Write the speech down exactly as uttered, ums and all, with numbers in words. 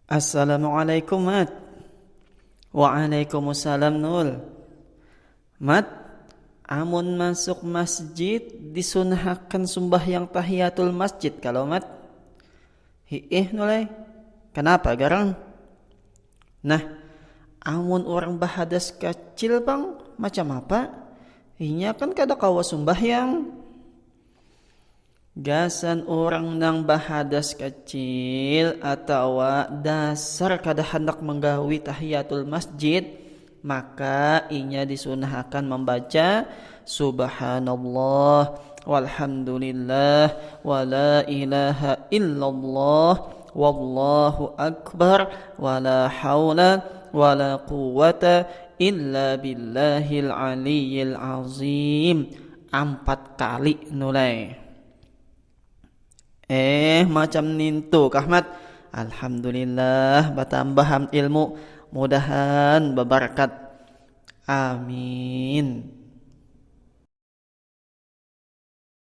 Assalamualaikum, Mat. Waalaikumsalam, Nul. Mat, amun masuk masjid disunahakan sumbahyang tahiyatul masjid kalau, Mat? Hiih, Nul ai. Kenapa garang? Nah, amun urang bahadas kacil pang macam apa? Inya kan kada kawa sumbahyang. Gasan urang nang bahadas kacil atawa dasar kada handak manggawi tahiyatul masjid, maka inya disunahakan mambaca Subhanallah, walhamdulillah, wala ilaha illallah, wallahu akbar, wala haula wala quwwata illa billahil aliyil azim. Ampat kali, Nul ai. Eh, macam nintu kah, Mat? Alhamdulillah, batambah am ilmu. Mudahan babarakat. Amin.